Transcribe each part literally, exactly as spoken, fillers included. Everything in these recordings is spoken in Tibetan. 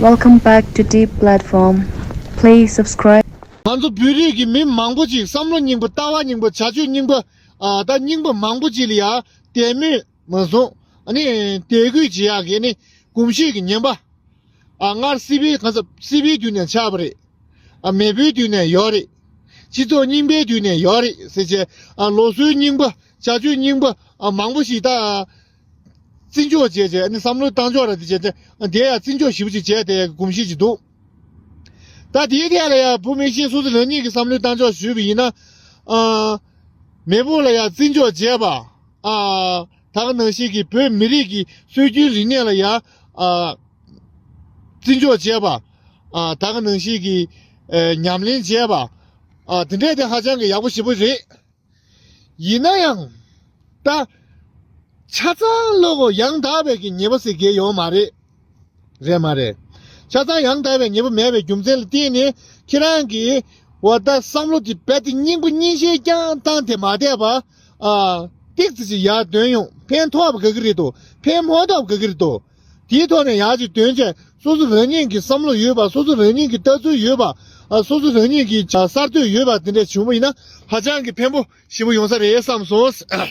Welcome back to Deep Platform. Please subscribe. ང་ཚོ་བོད་རིགས་ཀྱི་མི་མང་པོ་ཅིག་བསམ་བློ་རྙིང་པ། ལྟ་བ་རྙིང་པ། བྱ་སྤྱོད་རྙིང་པ། ཨ། ད་རྙིང་པ་མང་པོ་ཅིག་ལ་ཡ་དད་མོས་མ་བཟུང་། ཨ་ནི་དད་གུས་བྱེད་ཡག་གི་ནི་གོམས་གཤིས་ཀྱི་ངན་པ། ཨ། སྔར་སྲིད་པའི་གང་ཟག་སྲིད་པའི་དུས་ནས་ཆགས་པ་རེད། ཨ། མེས་པོའི་དུས་ནས་ཡོད་རེད། སྤྱི་ཚོགས་རྙིང་པའི་དུས་ནས་ཡོད་རེད་ཟེར་བྱས། ཨ། ལུགས་སྲོལ་རྙིང་པ། བྱ་སྤྱོད་རྙིང་པ། ཨ། མང་པོ་ཞིག་ད་བརྩི་འཇོག་བྱས་བྱས། ཨ་ནི་བསམ་བློ་བཏང་ཕྱོགས་ར་དེ་བྱས་ཏེ། ཨ། དེ་ཡང་བརྩི་འཇོག་ཞེ་པོ་ཅིག་བྱས་ཏེ་གོམས་གཤིས་ཅིག་འདུག་ད་དེའི་ཐད་ལ་ཡང་བོད་མི་སྤྱི་སོ་སོ་རང་ཉིད་ཀྱི་བསམ་བློའི་བཏང་ཕྱོགས་ཞུས་པ་ཡིན་ན། ཨ། མེས་པོ་ལ་ཡང་བརྩི་འཇོག་བྱས་པ། ཨ། ད་ག་ནང་བཞིན་གྱི་བོད་མི་རིགས་ཀྱི་སྲོལ་རྒྱུན་རིག་གནས་ལ་ཡང་། ཨ། བརྩི་འཇོག་བྱས་པ། ཨ། ད་ག་ནང་བཞིན་གྱི། ཨ། ཉམས་ལེན་བྱས་པ། ཨ། དེ་འདྲས་དེ་ཧ་ཅང་གི་ཡག་པོ་ཞེ་པོ་རེད། ཡིན་ན་ཡང་། ད་ཆ་ཚང་བློ་ཁོག་ཡང་དག་པའི་གི་ཉེས་པ་ཟེར་མཁན་ཡོད་མ་རེད། རེད་མ་རེད། ཆ་ཚང་ཡང་དག་པའི་ཉེས་པ་མེད་པའི་རྒྱུ་མཚན་ལ་བརྟེན་ནས། ཁྱེད་རང་གིས་འོ་ད་བསམ་བློ་དེ་རྦད་དེ་རྙིང་པ་རྙིང་ཤས་རྐྱང་བཏང་སྟེ་མ་བསྡད་པ། ཨ། ཏིག་ཙི་ཞིག་ཡར་འདོན་ཡོང་། ཕན་ཐོགས་པ་ག་གི་རེད་དོ། ཕན་མ་ཐོགས་པ་ག་གི་རེད་དོ། དེའི་ཐོག་ནས་ཡར་ཅིག་འདོན་བྱས། སོ་སོ་རང་ཉིད་ཀྱི་བསམ་བློ་ཡོད་པ། སོ་སོ་རང་ཉིད་ཀྱི་ལྟ་ཚུལ་ཡོད་པ། ཨ། སོ་སོ་རང་ཉིད་ཀྱི་གསར་གཏོད་ཡོད་པ་དེ་འདྲ་བྱུང་བ་ཡིན་ན། ཧ་ཅང་གི་ཕན་པོ་ཞེ་པོ་ཡོང་ས་རེད་བསམ་སོང་།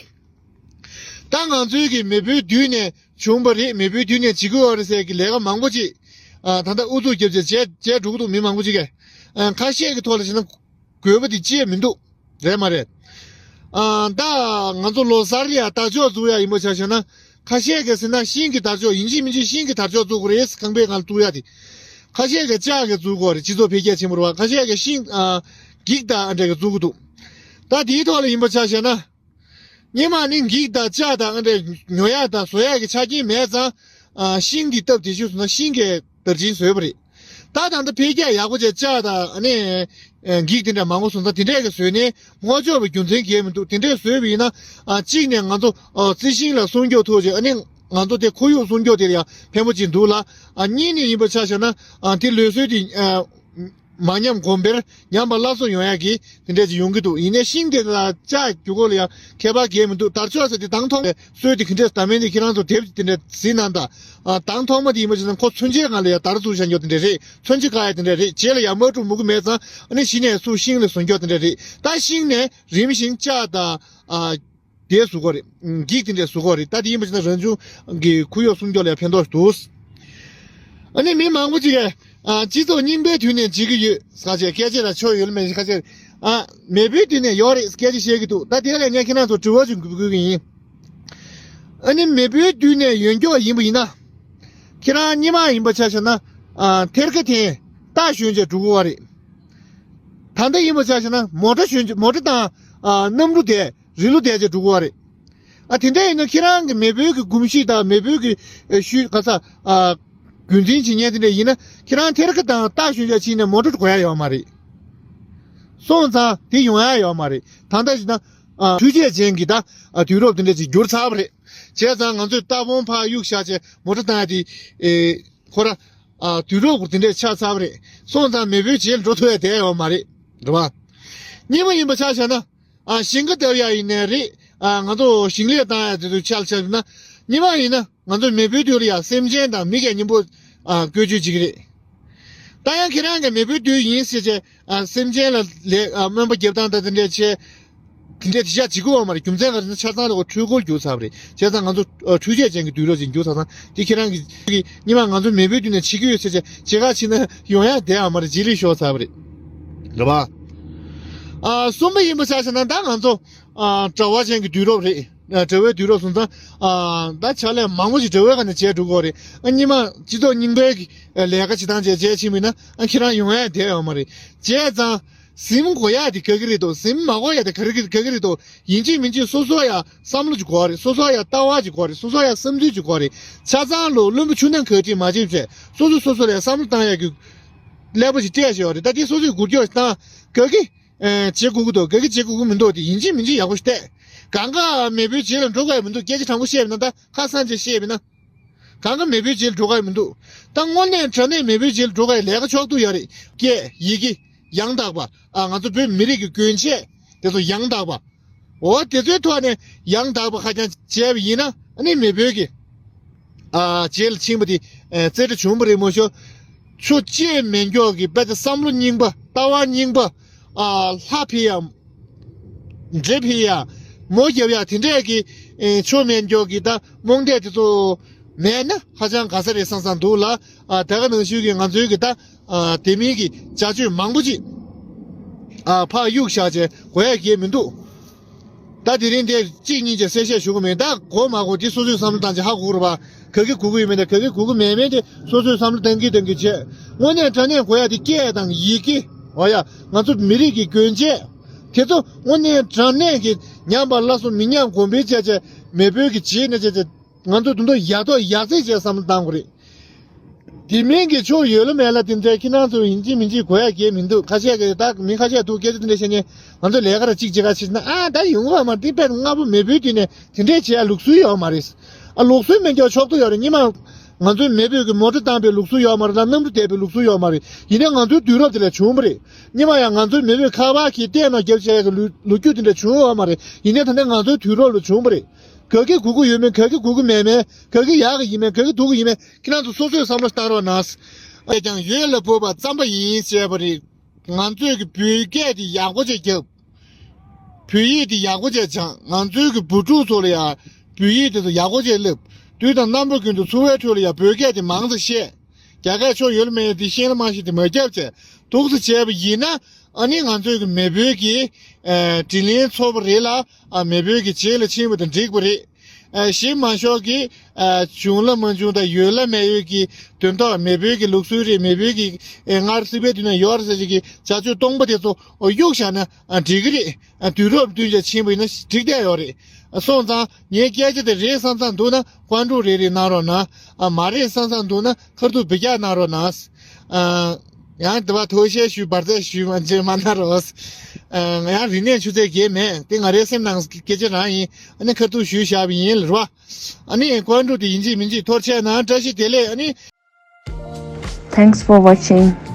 ད་ང་ཚོའི་གི་མེས་པོའི་དུས་ནས་བྱུང་བ་རེད། མེས་པོའི་དུས་ནས་བྱེད་ཀྱི་ཡོད་རེད་ཟེར་གི་ལས་ཀ་མང་པོ་ཅིག་ཨ། ད་ལྟ་ཨུ་ཚུགས་རྒྱབ་བྱས་བྱས་བྱས་འགྲོ་གི་འདུག་མི་མང་པོ་ཅིག་གིས། ཨ། ཁ་ཤས་ཀྱི་ཐོག་ལ་བྱས་ན་དགོས་པ་དེ་ཅི་ཡང་མི་འདུག་རེད་མ་རེད། ཨ། ད་ང་ཚོ་ལོ་གསར་ཡ་དར་ལྕོག་བཙུགས་ཡ་ཡིན་པ་ཆ་བཞག་ན། ཁ་ཤས་ཀྱིས་ཟེར་ན་ཤིང་གི་དར་ལྕོག་ཡིན་གཅིག་མིན་གཅིག་ཤིང་གི་དར་ལྕོག་བཙུགས་དགོས་རེད། ཁང་པའི་སྒང་ལ་བཙུགས་ཡ་དེ། ཁ་ཤས་ཀྱིས་ལྕགས་ཀྱི་བཙུགས་དགོས་རེད། སྤྱི་ཚོགས་འཕེལ་རྒྱས་ཆེན་པོ་རེད་བ། ཁ་ཤས་ཀྱིས་ཤིང་། ཨ། འགྱིག་དང་ཨ་འདྲ་གི་བཙུགས་གི་འདུག་ད་དེའི་ཐོག་ལ་ཡིན་པ་ཆ་བཞག་ན། སྔོན་མ་ནི་འགྱིག་དང་ལྕགས་དང་ཨ་འདྲ་ཉོ་ཡ་དང་བཟོ་ཡ་གི་ཆ་རྐྱེན་མེད་ཙང་། ཨ། ཤིང་འདི་བཏབ་དེ་ཤུལ་སོང་ན་ཤིང་གི་དར་ཆེན་བཟོས་པ་རེད། ད་ད་ལྟ་འཕེལ་རྒྱས་ཡག་པོ་བྱས་ལྕགས་དང་ཨ་ནི་འགྱིག་དེ་འདྲ་མང་པོ་སོང་ཙང་དེ་འདྲས་ཀྱི་བཟོས་ནས་སྔོག་འཇོག་པའི་རྒྱུ་མཚན་གང་ཡང་མི་འདུག་དེ་འདྲས་བཟོས་པ་ཡིན་ན། ཨ། གཅིག་ནས་ང་ཚོ། ཨ། རྩི་ཤིང་ལ་སྲུང་སྐྱོབ་ཐུབ་ཅིང་། ཨ་ནི་ང་ཚོ་དེ་ཁོར་ཡུག་སྲུང་སྐྱོབ་དེ་ལ་ཡང་ཕན་པོ་ཅིག་འདུག་ལ། ཨ། གཉིས་ནས་ཡིན་པ་ཆ་བཞག་ན། ཨ། དེ་ལུགས་སྲོལ་དེ། ཨ། མ་ཉམས་གོང་འཕེལ། ཉམས་པ་སླར་གསོ་ཡོང་ཡག་གི་དེ་འདྲས་ཅིག་ཡོང་གི་འདུག་ཡིན་ནའི་ཤིང་དེ་ལ་ལྕགས་རྒྱུ་སྐོར་ལ་ཡང་ཁྱད་པར་གང་ཡང་མི་འདུག་དར་ལྕོག་ཟེར་དེ་དང་ཐོག་སྲོལ་དེ་ག་འདྲས། ད་མིན་དེ་ཁྱེད་རང་ཚོ་དེབ་དེ་འདྲས་གཟིགས་གནང་དང་། ཨ། དང་ཐོག་མ་དེ་ཡིན་པ་ཅིག་ན་ཁོ་མཚོན་ཆའི་སྒང་ལ་ཡང་དར་བཙུགས་བཞག་རྒྱུ་དེ་འདྲས་རེད། མཚོན་ཆ་བཀག་ཡ་དེ་འདྲས་རེད། རྗེས་ལ་ཡང་དམག་འཁྲུག་མུ་གུ་མེད་ཙང་ཨ་ནི་གཞི་ནས་ཚུར་ཤིང་ལ་བཟོ་རྒྱུ་དེ་འདྲས་རེད། ད་ཤིང་ནས་རིམ་བཞིན་ལྕགས་དང་། ཨ། དེ་བཟོ་གི་རེད། འགྱིག་དེ་འདྲས་བཟོ་གི་རེད། ད་དེ་ཡིན་པ་ཅིག་ན་རང་བྱུང་གི་ཁོར་ཡུག་སྲུང་སྐྱོབ་ལ་ཕན་ཐོགས་འདུག་ཨ་ནི་མི་མང་པོ་ཅིག་གིས། ཨ། སྤྱི་ཚོགས་རྙིང་པའི་དུས་ནས་བྱེད་ཀྱི་ཡོད་ཟེར་བྱས་སྐད་ཆ་ར་ཆོ་ཡོད་ལ་མེད་ཁ་ཤས། ཨ། མེས་པོའི་དུས་ནས་ཡོད་རེད་སྐད་ཆ་བཤད་ཀྱི་འདུག་ད་དེ་ལ་ངས་ཁྱེད་རང་ཚོ་དྲི་བ་ཅིག་འགོད་ཀྱི་ཡིན། ཨ་ནི་མེས་པོའི་དུས་ནས་ཡོད་མཁན་ཡིན་པ་ཡིན་ན། ཁྱེད་རང་སྔོན་མ་ཡིན་པ་ཆ་བཞག་ན། ཨ། ཐེར་ཀ་འཐེན། རྟ་ཞོན་བྱས་འགྲོ་གི་ཡོད་རེད། ད་ལྟ་ཡིན་པ་ཆ་བཞག་ན་མོ་ཊ་ཞོན་བྱས། མོ་ཊ་དང་། ཨ། གནམ་གྲུ་དེ། རི་ལུ་བསྡད་བྱས་འགྲོ་གི་ཡོད་རེད། ཨ། དེ་འདྲ་ཡིན་ན་ཁྱེད་རང་གི་མེས་པོའི་གི་གོམས་གཤིས་དང་མེས་པོའི་གི། ཨ། ཤུལ་ག་ས། ཨ། རྒྱུན་འཛིན་བྱེད་མཁན་དེ་འདྲ་ཡིན་ན་ཁྱེད་རང་ཐེར་ཀ་དང་རྟ་ཞོན་བྱས་ཕྱིན་ནས་མོ་ཊ་དགོས་ཡ་ཡོད་མ་རེད། སོང་ཙང་དེ་ཡོང་ཡ་ཡོད་མ་རེད། ད་ལྟ་ཡིན་ན། ཨ། འཕྲུལ་ཆས་ཅན་གྱི་ད། ཨ། དུས་རབས་དེ་འདྲ་ཅིག་འགྱུར་ཚར་བ་རེད། བྱས་ཙང་ང་ཚོས་རྟ་བོང་ཕར་གཡུག་བཞག་བྱས་མོ་ཊ་བཏང་ཡ་དེ། ཨེ། ཁོ་ར། ཨ། དུས་རབས་དེ་འདྲས་ཆགས་ཚར་བ་རེད། སོང་ཙང་མེས་པོའི་རྗེས་ལ་འགྲོ་ཐུབ་ཡ་བསྡད་ཡོད་མ་རེད། རེད་པ། སྔོན་མ་ཡིན་པ་ཆ་བཞག་ན། ཨ། ཞིང་ཁ་བཏབ་ཡ་ཡིན་ནའི་རེད། ཨ། ང་ཚོ་ཞིང་ལས་བཏང་ཡ་དེ་ཚོ་ཆ་ལ་ཆ་ན། སྔོན་མ་ཡིན་ན་ང་ཚོ་མེས་པོའི་དུས་ལ་ཡ་སེམས་ཅན་དང་མི་གི་མཉམ་པོ། ཨ། བཀོལ་སྤྱོད་བྱེད་ཀྱི་རེད། ད་ཡང་ཁྱེད་རང་གི་མེས་པོའི་དུས་ཡིན་ཟེར་བྱས། ཨ། སེམས་ཅན་ལ་ལས། ཨ། སྨན་པ་རྒྱབ་སྟངས་དང་དེ་འདྲས་བྱས། དེ་འདྲས་དེ་ཤ་བྱེད་དགོས་པ་མ་རེད། རྒྱུ་མཚན་ག་རེ་ཟེར་ན་ཆ་ཚང་ལ་འཕྲུལ་འཁོར་འགྱུར་ཚར་བ་རེད། བྱས་ཙང་ང་ཚོ། ཨ། འཕྲུལ་ཆས་ཅན་གྱི་དུས་རབས་ཅིག་འགྱུར་ཚར་ཙང་དེ་ཁྱེད་རང་གི་སྔོན་མ་ང་ཚོ་མེས་པོའི་དུས་ནས་བྱེད་ཀྱི་ཡོད་ཟེར་བྱས་བྱེད་ག་ཕྱིན་ན་ཡོང་ཡ་བསྡད་ཡ་མ་རེད། རྗེས་ལུས་ཤོར་ཚར་བ་རེད། རེད་པ། ཨ། གསུམ་པ་ཡིན་པ་ཆ་བཞག་ན་ད་ང་ཚོ། ཨ། དྲ་བ་ཅན་གྱི་དུས་རབས་རེད། ཨ། དྲ་བའི་དུས་རབས་སོང་ཙང་། ཨ། ད་ཕྱག་ལས་མང་པོ་ཞིག་དྲ་བའི་སྒང་ནས་བྱས་འགྲོ་གི་ཡོད་རེད། ཨ། སྔོན་མ་སྤྱི་ཚོགས་རྙིང་པའི་ལས་ཀ་བྱེད་སྟངས་བྱས་བྱས་ཕྱིན་པ་ཡིན་ན། ཨ། ཁྱེད་རང་ཡོང་ཡ་བསྡད་ཡོད་མ་རེད། བྱས་ཙང་གཟིམ་དགོས་ཡ་དེ་ག་གི་རེད་དོ། གཟིམ་མ་དགོས་ཡ་དེ་ག་གི་ག་གི་རེད་དོ། ཡིན་གཅིག་མིན་གཅིག་སོ་སོ་ཡ་བསམ་བློ་ཅིག་དགོས་རེད། སོ་སོ་ཡ་ལྟ་བ་ཅིག་དགོས་རེད། སོ་སོ་ཡ་བསམ་ཚུལ་ཅིག་དགོས་རེད། ཆ་ཚང་ལོ་བློན་པོ་ཆུང་ནང་ག་ཁྲིད་མ་བྱེད་བྱས། སོ་སོ་སོ་སོ་ལ་བསམ་བློ་བཏང་ཡ་གི་ཀླད་པ་ཅིག་སྤྲད་བྱས་ཡོད་རེད། ད་དེ་སོ་སོས་འགུལ་སྐྱོད་བཏང་། ག་གི། ཨེ། བྱེད་དགོས་ཀྱི་འདུག་ག་གི་བྱེད་དགོས་ཀྱི་མི་འདུག་དེ་ཡིན་གཅིག་མིན་གཅིག་ཡག་པོ་ཞིག་བལྟས། གང་ག་མེས་པོའི་རྗེས་ལ་འགྲོ་དགོས་ཡ་མི་འདུག་སྐད་ཆ་དྲང་པོ་བཤད་པ་ཡིན་ན། ད་ཁ་སང་ཅིག་བཤད་པ་ཡིན་ན། གང་ག་མེས་པོའི་རྗེས་ལ་འགྲོ་དགོས་ཡ་མི་འདུག་ད་དངོས་གནས་དྲང་གནས་མེས་པོའི་རྗེས་ལ་འགྲོ་དགོས་ཡ་ལས་ཀ་ཕྱོགས་བསྡུས་ཡོད་རེད། སྐད། ཡི་གེ། ཡང་དག་པ། ཨ། ང་ཚོ་བོད་མི་རིགས་ཀྱི་གྱོན་ཆས་དེ་ཚོ་ཡང་དག་པ། འོ་དེ་ཚོའི་ཐོག་ནས་ཡང་དག་པ་ཧ་ཅང་བྱས་པ་ཡིན་ན། ཨ་ནི་མེས་པོའི་གི། ཨ། རྗེས་ལ་ཕྱིན་པ་དེ། ཨེ། རྩེ་གྲ་བྱུང་བ་རེད་མོ་ཤོ། ཆོ་བྱེད་མེད་མགྱོགས་ཀྱི་དཔེ་དེ་བསམ་བློ་རྙིང་པ། ལྟ་བ་རྙིང་པ། ཨ་ལྷ་ཕི་ཡ། འདྲེ་ཕི་ཡ། མོ་རྒྱབ་ཡ་དེ་འདྲས་ཀྱི་ཨེ་ཆོ་མེད་མགྱོགས་ཀྱི་ད་རྨོངས་དད་དེ་ཚོ་མེད་ན་ཧ་ཅང་དགའ་ས་རེད་བསམ་བསམ་འདུག་ལ། ཨ་དེ་ག་ནང་བཞིན་གྱི་ང་ཚོའི་གི་ད་ཨ་དེ་མིན་གྱི་བྱ་སྤྱོད་མང་པོ་ཅིག་ཨ་ཕར་གཡུག་བཞག་བྱས་དགོས་ཡ་གལ་མི་འདུག་ད་དེ་རིང་དེ་གཅིག་གཉིས་ཀྱི་གསལ་བཤད་ཞུ་གི་མིན། ད་གོ་མ་གོ་དེ་སོ་སོས་བསམ་བློ་བཏང་བྱས་ཧ་གོ་གི་རེད་པ། ག་གི་གོ་གི་ཡོད་མེད་དང་ག་གི་གོ་གི་མེད་མེད་དེ་སོ་སོས་བསམ་བློ་བཏང་གི་བཏང་གི་བྱས། དངོས་གནས་དྲང་གནས་གོ་ཡ་དེ་སྐད་དང་ཡི་གེ། འོ་ཡ། ང་ཚོ་མི་རིགས་ཀྱི་གྱོན་ཆས་དེ་ཚོ་དངོས་གནས་དྲང་གནས་ཀྱི་ཉམས་པ་སླར་གསོ་མི་ཉམས་གོང་འཕེལ་བྱས་བྱས་མེས་པོའི་གི་བྱས་ནས་བྱས་བྱས་ང་ཚོ་དུ་འདོ་ཡག་ཐོག་ཡག་རྩིས་བྱས་བསམ་བློ་བཏང་དགོས་རེད། དེ་མིན་གྱི་ཕྱོགས་ཡོད་ལ་མེད་ལ་དེ་འདྲའི་ཁྱེད་རང་ཚོ་ཡིན་གཅིག་མིན་གཅིག་གོ་ཡ་གལ་མི་འདུག་ཁ་ཤས་ཀྱིས་ད་མི་ཁ་ཤས་འདུག་སྐད་ཆ་དེ་འདྲ་བཤད་ཉན་ང་ཚོ་ལས་ཀ་ར་གཅིག་བྱེད་ག་ཕྱིན་ན་ཨ་ད་ཡོང་བ་མ་དེ་པས་སྔ་པོ་མེས་པོའི་དུས་ནས་དེ་འདྲས་བྱེད་ཡ་ལུགས་སྲོལ་ཡོད་མ་རེད། ཨ་ལུགས་སྲོལ་མིན་ཀྱང་ཆོག་ཏུ་ཡོད་རེད། སྔོན་མ་ང་ཚོའི་མེས་པོས་ཀྱི་མོ་ཊ་བཏང་པའི་ལུགས་སྲོལ་ཡོད་མ་རེད་ལ་གནམ་གྲུ་བསྡད་པའི་ལུགས་སྲོལ་ཡོད་མ་རེད། ཡིན་ནའི་ང་ཚོའི་དུས་རབས་དེ་ལས་བྱུང་བ་རེད། སྔོན་མ་ཡང་ང་ཚོའི་མེས་པོས་ཁ་པར་གྱིས་གཏན་ནས་རྒྱབ་བྱས་ཀྱི་ལོ་ལོ་རྒྱུས་དེ་འདྲ་བྱུང་ཡོད་མ་རེད། ཡིན་ནའི་ད་ལྟ་ང་ཚོའི་དུས་རབས་ལ་བྱུང་བ་རེད། ག་གི་གོ་གི་ཡོད་མེད་ག་གི་གོ་གི་མེད་མེད་ག་གི་ཡག་གི་ཡིན་མེད་ག་གི་སྡུག་གི་ཡིན་མེད་ཁྱེད་རང་ཚོ་སོ་སོས་བསམ་བློ་བཏང་རོགས་གནང་། ཨེ་ཀྱང་ཡོད་ལ་བོད་པ་རྩམ་པ་ཡིན་ཟེར་བ་རེད། ང་ཚོས་ཀྱི་བོད་སྐད་དེ་ཡག་པོ་ཅིག་རྒྱབ། བོད་ཡིག་དེ་ཡག་པོ་ཅིག་སྦྱང་། ང་ཚོའི་གི་བུ་ཕྲུག་ཚོ་ལ་ཡང་བོད་ཡིག་དེ་ཚོ་ཡག་པོ་ཅིག་སླེབས། དུས་དང་རྣམ་པ་ཀུན་ཏུ་འཚོ་བའི་ཁྲོད་ལ་ཡང་བོད་སྐད་དེ་མང་ཙམ་བཤད། རྒྱ་སྐད་ཆོ་ཡོད་ལ་མེད་དེ་ཤེས་ལ་མ་ཤེས་དེ་མ་རྒྱབ་བྱས་འདུག་སེ་བྱས་པ་ཡིན་ན་ཨ་ནི་ང་ཚོའི་གི་མེས་པོའི་གི་ཨ་དྲིན་ལན་ཚོར་བ་རེད་ལ་ཨ་མེས་པོའི་གི་རྗེས་ལ་ཕྱིན་པ་དང་འགྲིག་པ་རེད། ཨ་གཞི་མ་ཤོག་གི་ཨ་བྱུང་ལ་མ་བྱུང་དང་ཡོད་ལ་མེད་ཡོད་ཀྱི་དོན་དག་མེས་པོའི་གི་ལུགས་སྲོལ་རེད། མེས་པོའི་གི་ཨེ་སྔར་སྲིད་པའི་དུས་ནས་ཡོད་རེད་ཟེར་གྱི་བྱ་སྤྱོད་སྟོང་པ་དེ་ཚོ་གཡུག་བཞག་ན་ཨ་འགྲིག་གི་རེད། ཨ་དུས་རབས་བསྟུན་བྱས་ཕྱིན་པ་ཡིན་ན་འགྲིག་བསྡད་ཡོད་རེད། ཨ་སོང་ཙང་ངའི་སྐད་ཆ་དེ་རེད་བསམ་བསམ་འདུག་ན་ཀོན་ཀྲུག་རེ་རེ་གནང་རོགས་གནང་། ཨ་མ་རེད་བསམ་བསམ་འདུག་ན་ཁ་ཐུག་བི་རྒྱག་གནང་རོགས་གནང་། ཨ་ཡང་དེ་བ་ཐོག་ཤེས་ཞུ་བར་ཚད་ཞུ་མ་བྱེད་མ་གནང་རོགས། ཨ་ང་ཡང་རིག་གནས་ཆུ་ཚད་རྒྱས་མེད་དེ་ང་རའི་སེམས་ནང་སྐད་ཆ་རང་ཡིན། ཨ་ནི་ཁ་ཐུག་ཞུས་བཞག་པ་ཡིན་ལ་རོ། ཨ་ནི་ཀོན་ཀྲུག་དེ་ཡིན་གཅིག་མིན་གཅིག་ཐོར་ཆད་ན་བཀྲ་ཤིས་བདེ་ལེགས། ཨ་ནི། Thanks for watching.